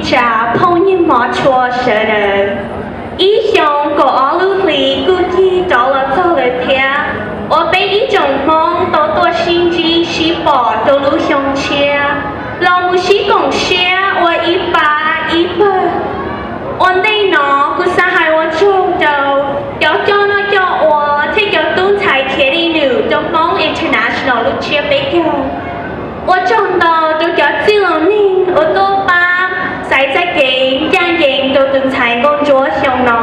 Tsav phooj ywg hmov tshua sawv daws, ib xyoo kaum ob lub hli kuj cig rov los txog lawm thiab, uas peb ib tsoom Hmoob tau tuaj sib ntsib sib pom rau lub xyoo tshiab los mus sib koom siab ua ib pab ib pawg. Ua ntej no kuv xav hais ua tsaug rau cov coj noj coj ua thiab cov tub ntxhais khiav li nws rau Hmoob International lub tsiab peb caug. Ua tsaug ntau rau cov txwj laus neeg uas tuaj pab xaiv txoj kev ncaj ncees rau tus ntxhais nkauj ntsuab xyoo no.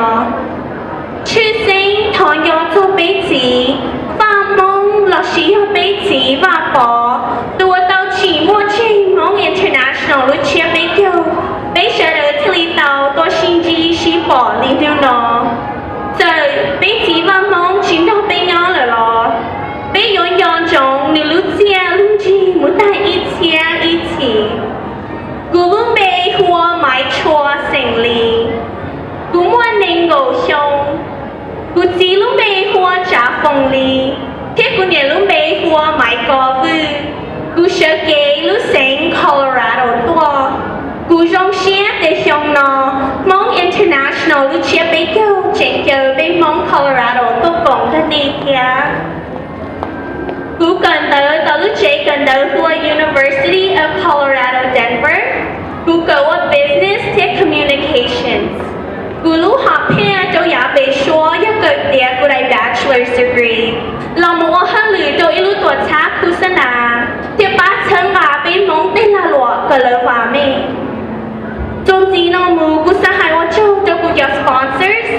Tshwj xeeb thov nco txog peb txiv Vaj Hmoob lossis yog peb txiv Vaj Pov, tus uas tau tsim muaj tseg Hmoob International lub tsiab peb caug, peb sawv daws thiaj li tau tuaj sib ntsib sib pom li hnub no. Txawm peb txiv Vaj Hmoob tsis nrog peb nyob lawm los peb yuav nco ntsoov nws lub txiaj lub ntsig mus tag ib txhiab ib txhis. Kuv lub npe hu ua Maiv Tshua xeem Lis. Kuv muaj nees nkaum xyoo. Kuv txiv lub npe hu ua Tsav Foom Lis, thiab kuv niam lub npe hu ua Maiv Kos Vwj. Kuv sawv kev lub xeev Colorado tuaj. Kuv zoo siab tias xyoo no Hmoob International lub tsiab peb caug tseem caw peb Hmoob Colorado tuaj koom kag ntej thiab. Kuv kawm ntawv tom lub tsev kawm ntawv hu ua University of Colorado Denver. Kuv kawm ua Business thiab Communications. Kuv lub hom phiaj rau yav pem suab yog kawm tiav kuv daim bachelor's degree los mus ua hauj lwm rau ib lub tuam txhab khub xab nas thiab pab txhawb nqa peb Hmoob tej lag luam kom lawv vam meej. Txuas ntxiv no mus kuv xav hais ua tsaug rau kuv cov sponsors,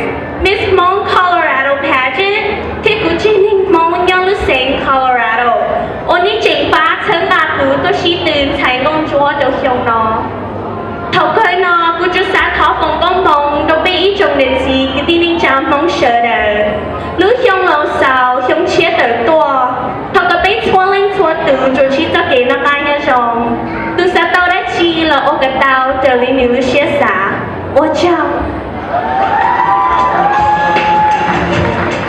Miss Hmoob Colorado Pageant, thiab kuv tsev neeg Hmoob nyob lub xeev Colorado uas nej tseem pab txhawb nqa kuv tuaj sib tw ntxhais nkauj ntsuab rau xyoo no. Thaum kawg no kuv tsuas xav thov foom koob hmoov rau peb ib tsoom niam txiv kwv tij neej tsa Hmoob sawv daws. Lub xyoo laus xaus xyoo tshiab tawm tuaj, thov kom peb txhua leej txhua tus tsuas ntsib txoj kev noj qab nyob zoo. Tus xav tau dab tsi los ua kom tau raws li nws lub siab xav. Ua tsaug.